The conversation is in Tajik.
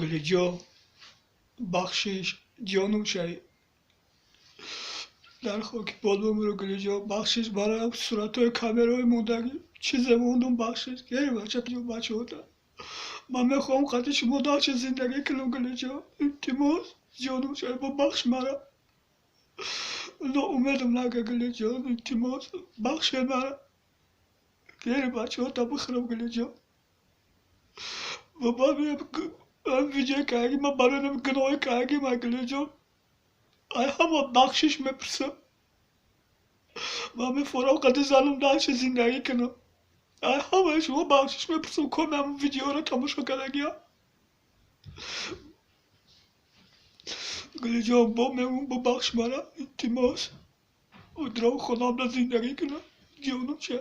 Гулиҷон, бахшиш, ҷонум шавӣ. Дар хоки пол бимиру, Гулиҷон, бахшиш барои суратҳои камераҳои мондагӣ. Чизе мондум, бахшиш. Гери бача, бачаҳота. Ман мехоҳам қати шумо дальше зиндагӣ кунам, Гулиҷон. Илтимос, ҷонум шавӣ, бубахш мара. Ноумедам нага, Гулиҷон, илтимос, бахше мара. Гери бачаҳота бихӯрам, Гулиҷон. Видеои каги ман барои гуноҳи каги ман, Гулиҷон. Ай ҳама бахшиш мепурсам. Ман мефорам қади занам дальше зиндагӣ кунам. Ай ҳамаи шумо бахшиш мепурсам, коми ҳамн видеоро тамошо кардагиам. Гулиҷон, бо мегӯм, бубахш мара, илтимос. Удром хонамда зиндагӣ кунам, ҷонум ша.